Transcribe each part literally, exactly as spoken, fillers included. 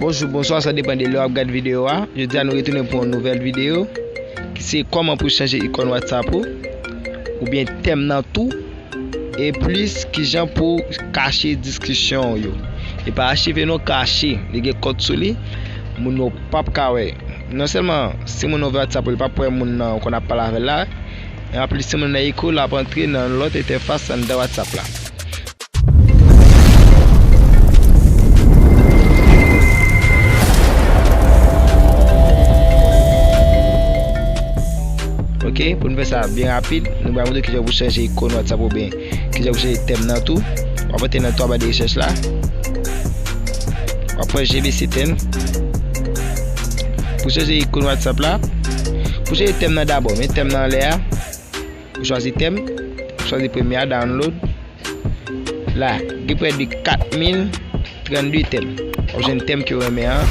Bonjou, bonswa, sa depann de lè w ap gad videyo a. Jodi a, nou retounen pou yon nouvèl videyo, ki se kòman pou chanje ikòn WhatsApp ou, oubyen tèm nan tou, e plis kijan pou kache diskisyon w yo. Li pa achive non, kache, li gen kòd sou li, moun yo p ap ka wè. Non sèlman si moun nan ouvè WhatsApp ou, li p ap wè moun nan ou konn ap pale avè l la, e anplis si moun nan ekri w, l ap antre nan lòt entèfas anndan WhatsApp la. Ok, pou n fè sa byen rapid, nou pral montre kijan pou chanje ikòn WhatsApp oubyen kijan pou chanje tèm nan tou. W ap antre nan tou anba de rechèch la. W ap pran G B C ten. Pou chanje ikòn WhatsApp la, pou chanje tèm nan dabò, men tèm nan anlè a. Ou chwazi tèm, ou chwazi premye a, download. La, gen prè de kat mil trannde tèm. W ap jwenn tèm ke w renmen an.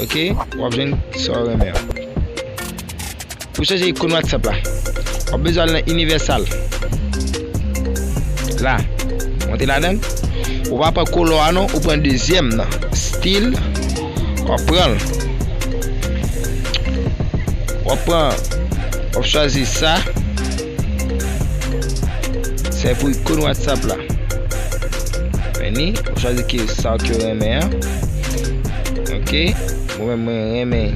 Ok, w ap jwenn sa w renmen an. Pou chanje ikòn WhatsApp la, w ap bezwen al nan inivèsal. La, monte ladan l. Ou pa pran kolò a non, ou pran dezyèm nan. Stil, w ap pran l. W ap pran, w ap chwazi sa. Se pou ikòn WhatsApp la. Men ni, w ap chwazi ki sa ke w renmen an. Ok. Mwen menm, mwen renmen.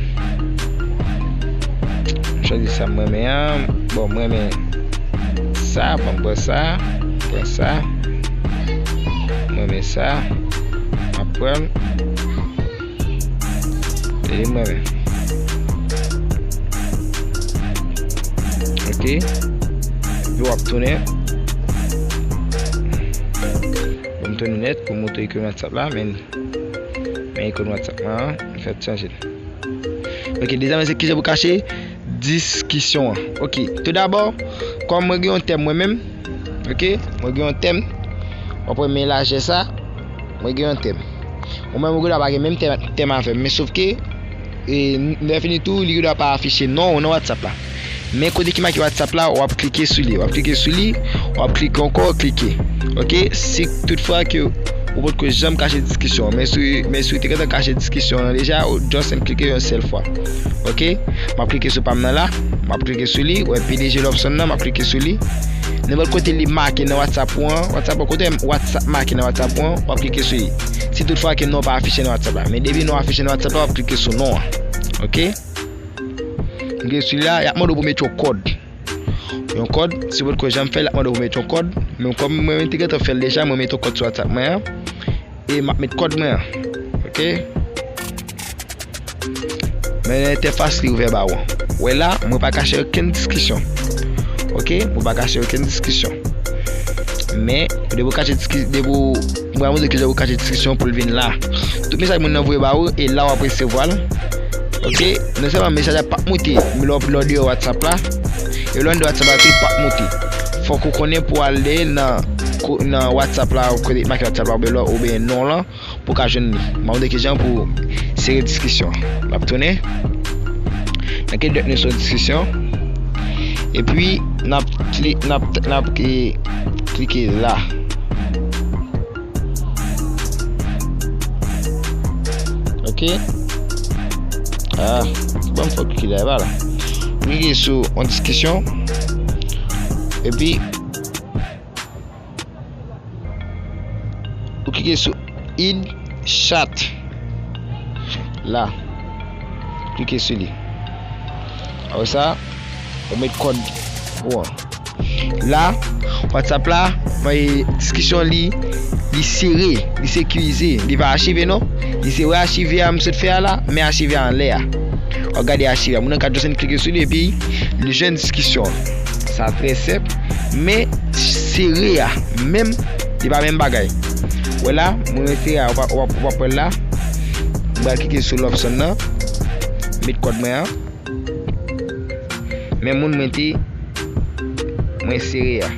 M chwazi sa m renmen an. Bon, mwen renmen sa, bon, m pran sa, pran sa. Mwen renmen sa. M ap pran l. E li m renmen. Ok. Epi w ap tounen. Bon, m tounen nèt pou m montre ikòn WhatsApp la, men Men ikòn WhatsApp mwen an, m fèk chanje l. Ok, dezyèm se kijan pou kache diskisyon an. Ok, tou dabò, kòm mwen gen yon tèm mwen menm, ok, mwen gen yon tèm, w ap wè men lajè sa, mwen gen yon tèm. Ou menm ou gendwa pa gen menm tèm, tèm avè m, men sòf ke, e, lè fini tou, li gendwa pa afiche non w nan WhatsApp la. Men kote ki make WhatsApp la, w ap klike sou li. W ap klike sou li, w ap klike ankò, klike. Ok? Si toutfwa ke ou potko janm kache diskisyon, men si, men si w te gentan kache diskisyon an deja, ou just klike yon sèl fwa. Ok? M ap klike sou pa m nan la, m ap klike sou li, w wè P D G Lobson nan, m ap klike sou li. Nenpòt kote li make nan WhatsApp ou an, WhatsApp ou kote WhatsApp make nan WhatsApp ou an, w ap klike sou li. Si toutfwa ke non pa afiche nan WhatsApp la. Men depi non afiche nan WhatsApp la, w ap klike sou non an. Ok? M klike sou li la, y ap mande w pou w mete yon kòd. Yon kòd, si w potko janm fè l, y ap mande w pou w mete yon kòd. Men kòm mwen menm te gentan fè l deja, mwen mete yon kòd sou WhatsApp mwen an. E m ap met kòd mwen an. Ok? Men nan entèfas li ouvè ba ou an. Wè la, mwen pa kache okenn diskisyon. Ok? Mwen pa kache okenn diskisyon. Men, depi w kache diski-, depi w, mwen montre kijan pou kache diskisyon pou l vin la. Tout mesaj moun nan voye ba ou, e la w ap resevwa l. Ok? Non sèlman mesaj la p ap moute, men lè w, lè w deyò WhatsApp la, e lè w anndan WhatsApp la tou, li p ap moute. Fòk ou konnen pou w ale nan, ko-, nan WhatsApp la, kote make WhatsApp la, oubyen lè, oubyen non lan, pou w ka jwenn li. M ap montre kijan pou sere diskisyon an. N ap tounen. Nan ki dèt nou sou diskisyon. Epi, n ap kli-, n ap, n ap, e, klike la. Ok. Ah, bon, fòk klike la, e pa la. Klike sou yon diskisyon. Epi, Ou klike sou Add Chat. La. Klike sou li. Apre sa, ou met kòd ou an. La, WhatsApp la, e, diskisyon li, li sere, li sekirize, li pa achive non. Li se wè achive a m sot fè a la, men achive a anlè a. W ap gade achive a. Moun nan ka just klike sou li epi li jwenn diskisyon an. Sa trè senp, men sere a menm, li pa menm bagay. Wè la, mwen mete a, w ap, w ap, w ap wè l la. Mwen pral klike sou love sound nan. Met kòd mwen an. Men moun mwen te, mwen sere a.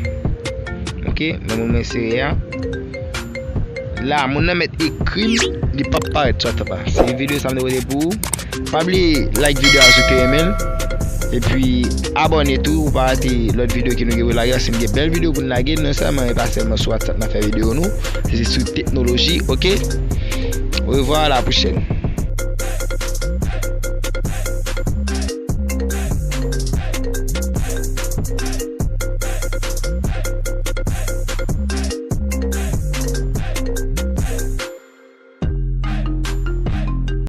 Ok, men moun mwen sere a. La, moun nan mèt ekri m, li p ap parèt sou WhatsApp la. Se videyo sa m te pote pou ou. Pa bliye like videyo a si w te renmen l. Epi, abòne tou, pou w pa rate lòt videyo ke nou gen pou lage. Si n gen bèl videyo pou n lage, non sèlman, e pa sèlman sou WhatsApp n ap fè videyo nou, se, se sou teknoloji, ok? Orevwa, a la pwochèn.